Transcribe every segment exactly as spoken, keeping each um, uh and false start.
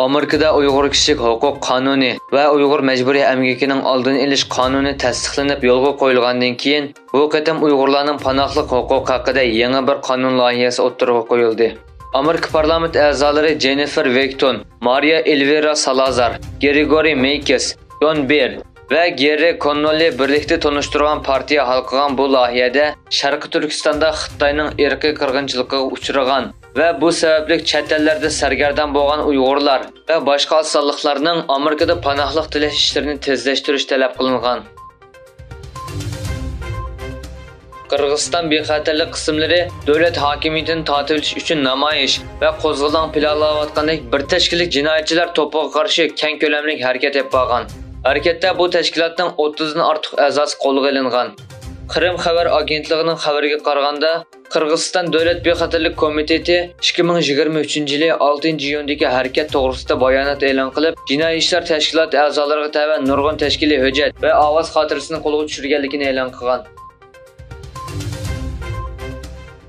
ئامېرىكىدا ئۇيغۇر كىشىلىك ھوقۇق قانۇنى ۋە ئۇيغۇر مەجبۇرىي ئەمگىكىنىڭ ئالدىنى ئېلىش قانۇنى تەستىقلىنىپ يولغا قويۇلغاندىن كېيىن، بۇ قېتىم ئۇيغۇرلارنىڭ پاناھلىق ھوقۇقى ھەققىدە يېڭى بىر قانۇن لايىھەسى ئوتتۇرىغا قويۇلدى. ئامېرىكا پارلامېنت ئەزالىرى جېننىفېر ۋېكتون، مارىيا ئېلۋىرا سالازار، گرېگورىي مېيكېس، جون بېر ۋە گېررى كوننوللى بىرلىكتە تونۇشتۇرغان پارتىيە ھالقىغان بۇ لايىھەدە شەرقىي تۈركىستاندا خىتاينىڭ ئىرقىي قىرغىنچىلىقىغا ئۇچرىغان ۋە بۇ سەۋەبلىك چەت ئەللەردە سەرگەردان بولغان ئۇيغۇرلار ۋە باشقا ئاز سانلىقلارنىڭ ئامېرىكىدا پاناھلىق تىلەش ئىشلىرىنى تېزلەشتۈرۈش تەلەپ قىلىنغان. قىرغىزىستان بىخەتەرلىك قىسىملىرى دۆلەت ھاكىمىيىتىنى تارتىۋېتىش ئۈچۈن نامايىش ۋە قوزغىلاڭ پىلانلاۋاتقاندەك بىر تەشكىللىك جىنايەتچىلەر توپىغا قارشى كەڭ كۆلەملىك ھەرىكەت ئېلىپ بارغان. ھەرىكەتتە بۇ تەشكىلاتنىڭ ئوتتۇزدىن ئارتۇق ئەزاسى قولغا ئېلىنغان. قىرىم خەۋەر ئاگېنتلىقىنىڭ خەۋىرىگە قارىغاندا، قىرغىزىستان دۆلەت بىخەتەرلىك كومىتېتى ئىككى مىڭ يىگىرمە ئۈچىنچى يىلى ئالتىنچى ئىيۇندىكى ھەرىكەت توغرىسىدا بايانات ئېلان قىلىپ، جىنايى ئىشلار تەشكىلاتى ئەزالىرىغا تەۋە نۇرغۇن تەشكىلىي ھۆججەت ۋە ئاۋاز خاتىرىسىنى قولغا چۈشۈرگەنلىكىنى ئېلان قىلغان.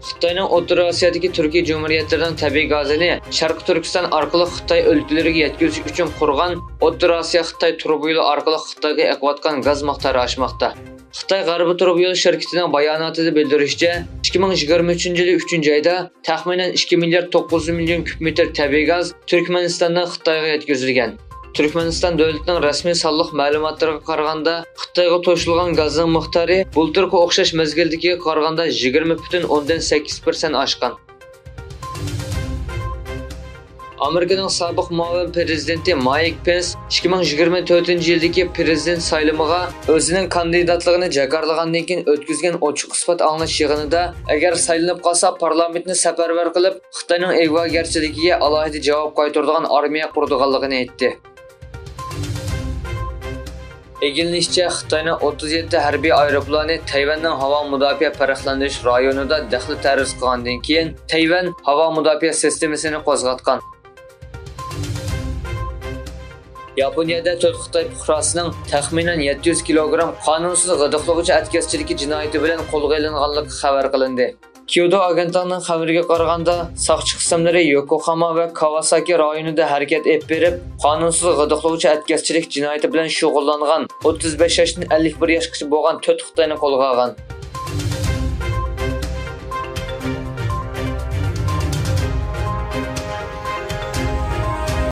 خىتاينىڭ ئوتتۇرا ئاسىيادىكى تۈركىي جۇمھۇرىيەتلىرىنىڭ تەبىئىي گازىنى شەرقىي تۈركىستان ئارقىلىق خىتاي ئۆلكىلىرىگە يەتكۈزۈش ئۈچۈن قۇرغان ئوتتۇرا ئاسىيا خىتاي تۇرۇبا يولى ئارقىلىق خىتايغا ئېقىۋاتقان گاز مىقدارى ئاشماقتا. خىتاي غەربىي تۇرۇبا يولى شىركىتىنىڭ باياناتىدا بىلدۈرۈشىچە، ئىككى مىڭ يىگىرمە ئۈچىنچى يىلى ئۈچىنچى ئايدا تەخمىنەن ئىككى مىليارد توققۇز يۈز مىليون كۇب مېتىر تەبىئىي گاز تۈركمەنىستاندىن خىتايغا يەتكۈزۈلگەن. تۈركمەنىستان دۆلىتىنىڭ رەسمىي سانلىق مەلۇماتلىرىغا قارىغاندا، خىتايغا توشۇلغان گازنىڭ مىقدارى بۇلتۇرقى ئوخشاش مەزگىلدىكىگە قارىغاندا يىگىرمە پۈتۈن ئوندىن سەككىز پىرسەنت ئاشقان. ئامېرىكىنىڭ سابىق مۇئاۋىن پىرېزىدېنتى مايك پېنس ئىككى مىڭ يىگىرمە تۆتىنچى يىلدىكى پىرېزىدېنت سايلىمىغا ئۆزىنىڭ كاندىداتلىقىنى جاكارلىغاندىن كېيىن ئۆتكۈزگەن ئوچۇق ئىسپات ئاڭلاش يىغىنىدا، ئەگەر سايلىنىپ قالسا، پارلامېنتنى سەپەرۋەر قىلىپ، خىتاينىڭ ئىگىدارچىلىكىگە ئالاھىدە جاۋاب قايتۇرىدىغان ئارمىيە قۇرىدىغانلىقىنى ئېيتتى. ئىگىلىنىشىچە، خىتاينىڭ ئوتتۇز يەتتە ھەربىي ئايروپىلانى تەيۋەننىڭ ھاۋا مۇداپىئە پەرقلەندۈرۈش رايونىدا دەخلى تەرۇز قىلغاندىن كېيىن، تەيۋەن ھاۋا مۇداپىئە سىستېمىسىنى قوزغاتقان. ياپونىيەدە تۆت خىتاي پۇقراسىنىڭ تەخمىنەن يەتتە يۈز كىلوگرام قانۇنسىز غىدىقلىغۇچى ئەتكەسچىلىكى جىنايىتى بىلەن قولغا ئېلىنغانلىقى خەۋەر قىلىندى. كيۇدو ئاگېنتلىقىنىڭ خەۋىرىگە قارىغاندا، ساقچى قىسىملىرى يوكوخاما ۋە كاۋاساكى رايونىدا ھەرىكەت ئېلىپ بېرىپ، قانۇنسىز غىدىقلىغۇچى ئەتكەسچىلىك جىنايىتى بىلەن شۇغۇللانغان ئوتتۇز بەش ياشتىن ئەللىك بىر ياشقىچە بولغان تۆت خىتاينى قولغا ئالغان.